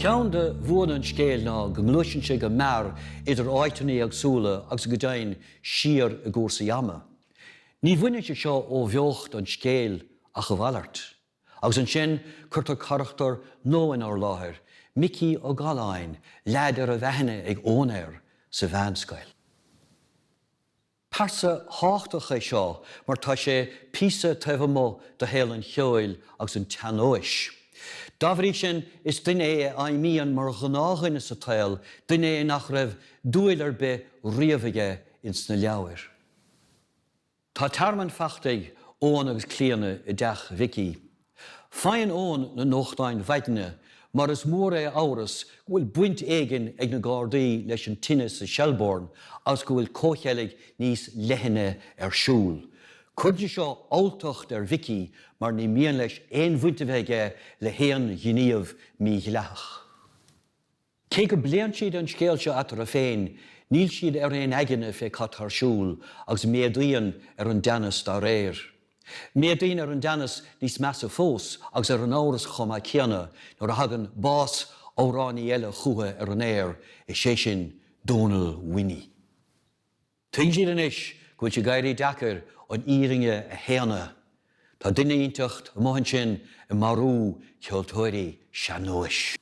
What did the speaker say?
Ceann de bhuanna an scéil ná go ngluaiseann sé go mear idir áiteanna éagsúla agus go deimhin siar i gcúrsaí ama. Ní bhaineann sé seo ó bheocht an scéil ach a mhalairt. Agus ansin cuirtear carachtar nua inár láthair, Micí Ó Galláin, leaid a raibh aithne ag Eoin air sa mheánscoil. Pearsa thábhachtach é seo mar tá sé píosa taobh amuigh de shaol an cheoil agus an tsean-nóis. Dá bhrí sin, is duine é a fheidhmíonn mar ghnáthdhuine sa tsaol, duine é nach raibh dúil ar bith riamh aige ins na leabhair. Tá tearmann faighte ag Eoin agus Clíona i dteach Mhicí. Faigheann Eoin na nuachtáin mhaidne mar is mór é a amhras go bhfuil baint éigin ag na Gardaí leis an tine sa Shelbourne agus go bhfuil comhcheilg níos leithne ar siúl. Cuireann sé seo alltacht ar Mhicí mar ní mian leis aon bhaint a bheith aige le haon ghníomh mídhleathach. Cé go bpléann siad an scéal seo eatarthu féin, níl siad ar aon aigne fé cad tá ar siúl agus méadaíonn ar an dteannas dá réir. Méadaíonn ar an dteannas níos measa fós agus ar an amhras chomh maith céanna nuair a thagann bás amhránaí eile chucu ar an aer, is é sin Dónal Winnie. Tuigeann siad anois go bhfuil sé ag éirí deacair an fhírinne a shéanadh. Tá duine inteacht amuigh ansin ag marú ceoltóirí sean-nóis.